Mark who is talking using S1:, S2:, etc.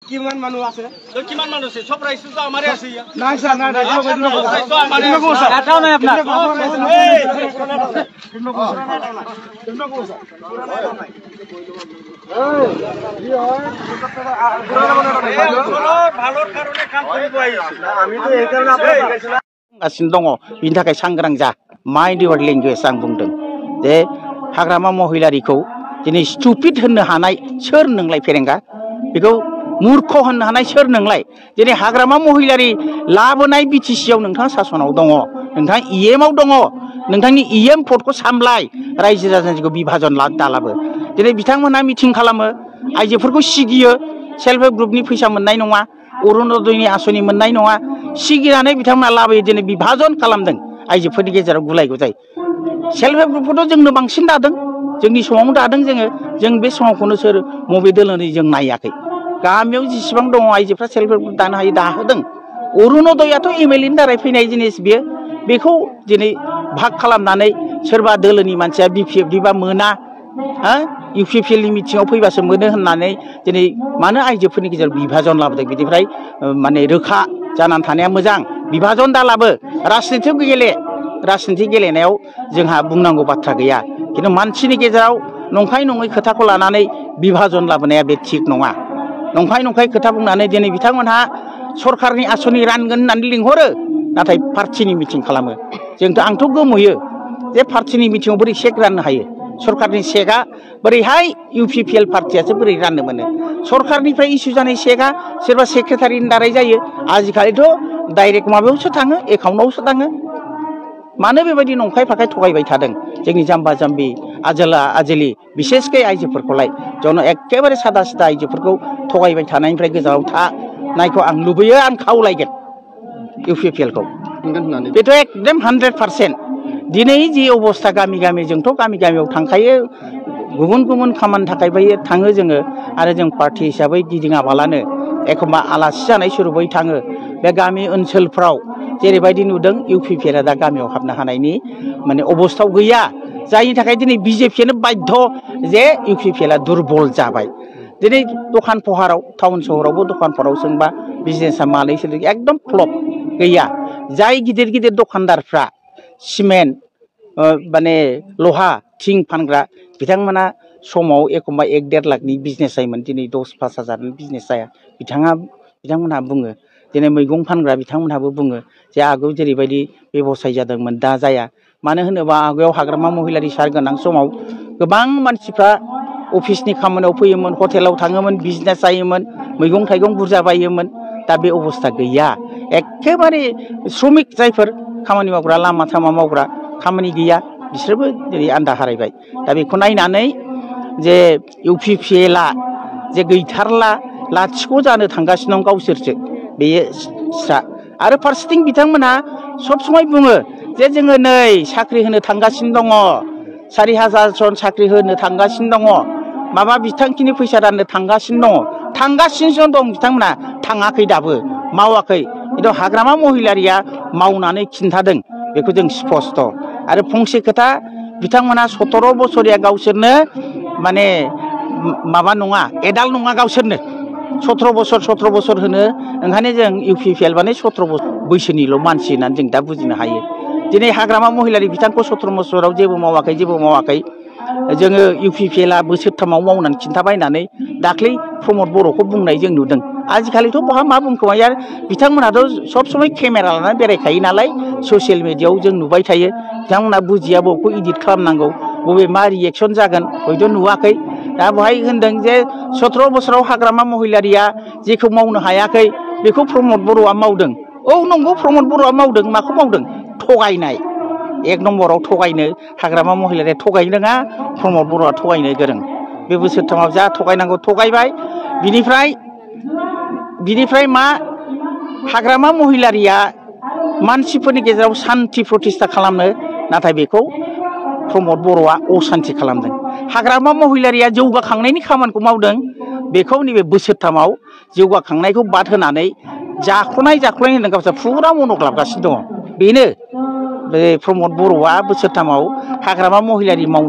S1: কিমান মানুহ আছে
S2: তো কিমান মানুহ আছে সব রাইছো তো আমারে আছে
S1: নাই স্যার নাই
S2: রাইছো আমারে
S1: এটাও নাই আপনার
S2: ভালোর কারণে কাম করিব আইছি
S1: আমি তো এই কারণে আপনাকে
S3: गासिनो दङ बिनि थाखाय सांग्रां जा माइन्ड इउर लेंगुवेज आं बुंदों जे हाग्रामा महिलारिखौ दिनै स्टुपिड होननो हानाय सोर नोंलाय फेरेंगा बेखौ मूर्ख होननो हानाय सोर नोंलाय दिनै हाग्रामा महिलारि लाबोनाय बिटिसिआव नोंथाङा सासनाव दङ नोंथाङा इएमआव दङ नोंथांनि इएम भटखौ सामलाय रायजो राजाखौ बिभाजन दालाबो दिनै बिथांमोना मिटिं खालामो आइजोफोरखौ सिगियो सेल्फ हेल्प ग्रुपनि फैसा मोननाय नङा अरुणोदयनि आसनि मोननाय नङा सिगिनानै बिथांमोना लाबोयो दिनै बिभाजन खालामदों आइजोफोरनि गेजेराव गुलाय गुजाय सेल्फ हेल्प ग्रुपखौथ' जोंनो बांसिन दादों जोंनि समावनो दादों जों बे समावखौनो सोर मबे दोलोनै जों नायाखै गामियाव जेसेबां दङ आइजोफ्रा सेल्फ हेल्प ग्रुप दानो हायो दाहोदों अरुणोदयाथ' एमएलएनि दारै फैनाय जिनिस बेखौ दिनै भाग खालामनानै सोरबा दोलोनि मानसिया बिपिएफनिबा मोना इउपिपिएलनि मिटिङाव फैबासो मोनो होननानै दिनै मानो आइजोफोरनि गेजेराव बिभाजन लाबोदों बिनिफ्राय माने रोखा जानानै थानाया मोजां बिभाजन दालाबो राजनिथि गेलेनायाव जोंहा बुंनांगौ बाथ्रा गैया खिन्थु मानसिनि गेजेराव नंखाय नङै खोथाखौ लानानै बिभाजन लाबोनाया बे थिग नङा नंखाय खोथा बुंनानै दिनै बिथांमोनहा सरखारनि आसनि रानगोन होननानै लिंहरो नाथाय पार्टिनि मिटिं खालामो आंथ' गोमोयो जे पार्टिनि मिटिङाव बोरै चेक राननो हायो सरकारनि चेकआ बोरैहाय इउपिपिएल पार्टियासो बोरै राननो मोनो सरकारनिफ्राय इस्यु जानाय चेकआ सोरबा सेक्रेटारिनि दारै जायो आजिखालिथ' डाइरेक्ट माबायावसो थाङो एकाउन्टआवसो थाङो मानो बेबायदि नंखाय फाखाय थगायबाय थादों जोंनि जाम्बा जाम्बि आजोलि बिसेसकै आइजोफोरखौलाय जन एखेबारे सादा सिदा आइजोफोरखौ थगायबाय थानायनिफ्राय गोजानाव थानायखौ आं लुबैयो आं खावलायगोन इउपिपिएलखौ बेथ' एकदम 100% दिनै जि अबस्था गामि जोंथ' गामियाव थांखायो गुबुन खामानि थाखाय थाङो जोङो आरो जों पार्टी हिसाबै गिदिङाबालानो एखमबा आलासि जानाय सुरुबै थाङो बे गामि ओनसोलफ्राव जेरैबायदि नुदों इउपिपिएलआ दा गामियाव हाबनो हानायनि माने अबस्थायाव गैया जायनि थाखाय दिनै बिजेपियानो बाध्य जे इउपिपिएलआ दुरबल जाबाय दिनै दखान पहाराव टाउन सहरावबो दखान पहाराव सोंबा बिजनेसा मालै सोलिदों एकदम फ्लप गैया जाय गिदिर दखानदारफ्रा सिमेन्ट माने लहा थिं फानग्रा बिथांमोना समाव एखमबा 1-1.5 लाखनि बिजनेस जायोमोन दिनै 10-5 हाजारनि बिजनेस जाया बिथांमोनहा बुङो दिनै मैगं फानग्रा बिथांमोनहाबो बुङो जे आगोल जेरैबायदि बेबसाय जादोंमोन दा जाया मानो होनोबा आगोलाव हाग्रामा महिलारि सार गोनां समाव गोबां मानसिफ्रा अफिसनि खामानियाव फैयोमोन हटेलाव थाङोमोन बिजनेस जायोमोन मैगं थाइगं बुरजा बायोमोन दा बे अबस्था गैया एखेबारे श्रमिक जायफोर खामानि मावग्रा लामा थामा मावग्रा खामानि गैया बिसोरबो दिनै आन्दा हारायबाय दा बेखौ नायनानै जे इउपिपिएलआ जे गैथारला लाथिख' जानो थांगासिनो दं गावसोरसो बेयो स्रा आरो फारसेथिं बिथांमोनहा सब समाय बुङो जे जोङो नै साख्रि होनो थांगासिनो दङ 4,000 जन साख्रि होनो थांगासिनो दङ माबा बिथांखिनि फैसा राननो थांगासिनो दं बिथांमोना थाङाखै दाबो मावाखै खिन्थु हाग्रामा महिलारिया मावनानै खिन्थादों बेखौ जों स्पष्ट आरो फंसे खोथा बिथांमोना 17 बोसोरिया गावसोरनो माने माबा नङा एडाल्ट नङा गावसोरनो 17 बोसोर होनो ओंखायनो जों इउपिपिएल माने 17 बोसोर बैसोनिल' मानसि होननानै जों दा बुजिनो हायो दिनै हाग्रामा महिलारि बिथांखौ 17 बोसोराव जेबो मावाखै जोङो इउपिपिएलआ बोसोरथामाव मावनानै खिन्थाबायनानै दाख्लै प्रमद बर'खौ बुंनाय जों नुदों आजिखालिथ' बहा मा बुंखोमायो आरो बिथांमोनाथ' सब समय केमेरा लानानै बेरायखायो नालाय ससियेल मिडियायाव जों नुबाय थायो बिथांमोना बुजिया बबेखौ इडिट खालामनांगौ बबे मा रिएक्सन जागोन हयथ' नुवाखै दा बेवहाय होनदों जे 17 बोसोराव हाग्रामा महिलारिया जेखौ मावनो हायाखै बेखौ प्रमद बर'आ मावदों औ नंगौ प्रमद बर'आ मावदों माखौ मावदों थगायनाय 1 नम्बराव थगायनो हाग्रामा महिलारिया थगायनो रोङा प्रमद बर'आ थगायनो गोरों बे बोसोरथामाव जा थगायनांगौ थगायबाय बिनिफ्राय मा हाग्रामा महिलारिया मानसिफोरनि गेजेराव सान्थि प्रतिष्ठा खालामनो नाथाय बेखौ प्रमद बर'आ असान्थि खालामदों हाग्रामा महिलारिया जौगाखांनायनि खामानिखौ मावदों बेखौ नैबे बोसोरथामाव जौगाखांनायखौ बाद होनानै जाख्ल'नाय होनदों गावसोर फुरा मनग्लाबगासिनो दङ बेनो बे प्रमद बर'आ बोसोरथामाव हाग्रामा महिलारि मावनो